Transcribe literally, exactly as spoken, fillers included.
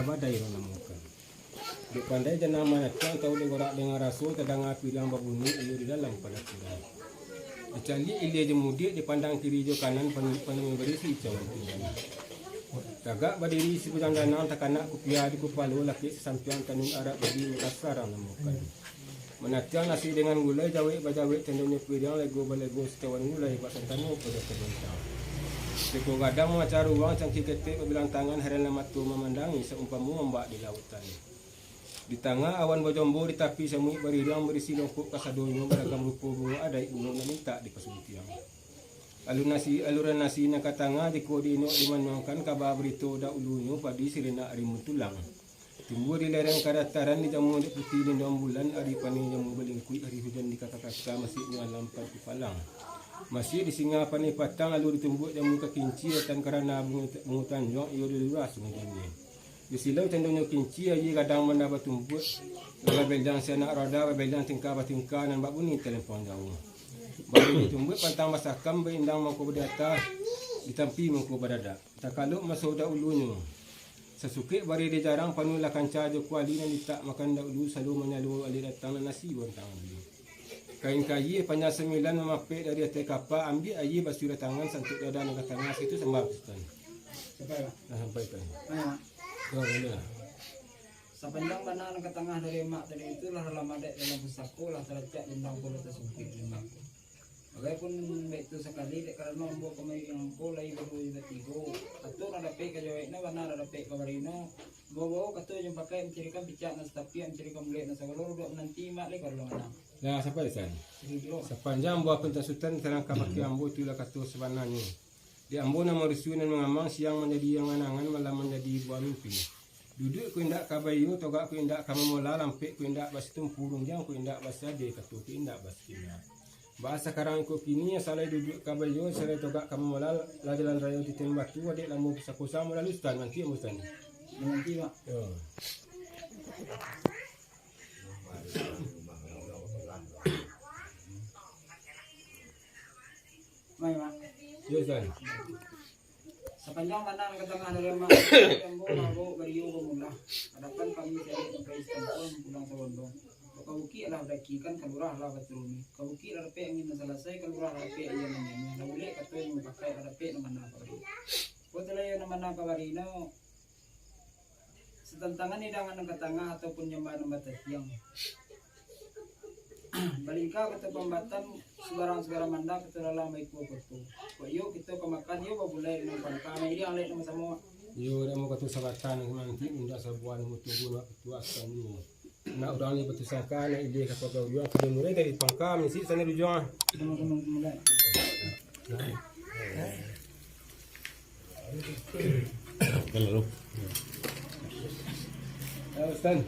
Badai urang namokan. Dek pandai janang manatiang, tahu dek gorak dengan raso, tadanga piriang babunyi, iyo di dalam palakiran. Dicaliak ilia jo mudiak, dipandang kiri jo kanan, panu-, panuah barisi cawan pinggan. Tagak badiri si bujang janang, takanak kupiah di kupalo, lakek sasampiang tanun arak badi, mukasa urang namokan. Manatiang nasi dengan gulai, jawek bajawek tandonyo piriang, lego balego sacawan gulai, bak santamo pado pabantang. Siko gadang mamaca ruang, cangkih ketek babilang tangan, heran lah mato mamandangi, saumpamo ombak di lautan. Di tangah awan bajombo, di tapi samuik baririang, barisi longkok kasadonyo, baragam rupo bungo adaik, bungo nan mintak dipasuntiang. Alun nasi, aluran nasi nan ka tangah, jikok diinok dimanuangkan, kaba barito daulunyo, padi sirenak rimun tulang. Tumbuah di lereng kadataran, dijamua dek putiah lindong bulan, ari paneh jamu balingkuik, ari hujan dikaka-kaka, masiaknyo alam padi palang. Masiak di singa paneh patang, lalu ditumbuak jamu ka kinci, atan karana bungo, bungo tanjuang, iyo di lurah Sungai Janiah. Di silau candonyo kinci, aia gadang bana batumbuak, babeliang si anak roda, babeliang tingkah batingkah, nan bak bunyi talempong jauah. Baru ditumbuak pantang basakam, baindang mangko badiatah, ditampi mangko badadak. Takalok maso daulunyo. Sasukek bareh di jarang, panuahlah kanca jo kuali, nan ditak makan daulu, salo manyalo alih datang, nan nasi bantang bali. Kain kayia panjang sambilan, mamapek dari ateh kapa, ambiak aia basuiah tangan, santuak dada nan ka tangah, situ sambah Sutan. Sampai, Pak? Nah, sampai, Tuan. Nah, Pak. Tuan, boleh lah. Sapanjang bana nan ka tangah dari amak tadi tu, lah dalam adaik dalam pusako, lah talacak dendang pulo tasungkuik dendang. Bagai pun baitu sakali, dek karano ambo ka mayuik angko lai baduo jo batigo. Kato nan dapek ka jaweknyo, bana nan dapek ka barino. Bao-bao kato jo pakai, mancarikan picak nan satapiak, mancarikan bulek nan sagalo, duduak mananti mak lai ka dalam anang. Lah, sampai, San? Sapanjang buah pinta Sutan, tarang kabake ambo, itulah kato sabananyo. Di ambo nan marusuah nan mangamang, siang manjadi angan-angan, malam manjadi buah mimpi. Duduak ko indak ka baiyo, togak ko indak ka mamola, lampek ko indak basitumpu, rundiang ko indak basiadeh, kato ko indak basikina. Baa sakarang iko kini, salai duduak ka baiyo, salai togak ka mamola, lah jalan rayo Titian Batu, adek lamo pusako samo lalu Sutan, manti ambo Sutan. Manti, Mak. Yo. Mai, Mak. Yo, San. Sapanjang bana nan ka tangah dari amak, ambo mabawok baliau bamula. Adakan kami cari sampai sakampuang pulang sabondong. Ka bukik lah badakikan, ka lurah lah baturuni. Ka bukik lah dapek angin nan salasai, ka lurah lah dapek aia nan janiah. Lah bulek kato nan bapakai, lah dapek nan bana ka bari. Ko tu lah iyo nan bana ka barino. Satantangan hidangan nan ka tangah ataupun nyambah nan batahiang. Balingka kato pambatan, subarang sagala manda kato lalang baikua koto. Kok iyo kito ka makan, iyo babulai dengan pangka, mairing alek nan basamo. Iyo, dek ambo kato sabatan, nanti indak sabuah nan batunggu, nak pituah akan dulu. Nak urang ni batusangka, nak ilia ka pagawai, kato mulai dari pangka, misi sana di ujuang ah. Sama-sama mulai. Kalau. Ya, Ustaz.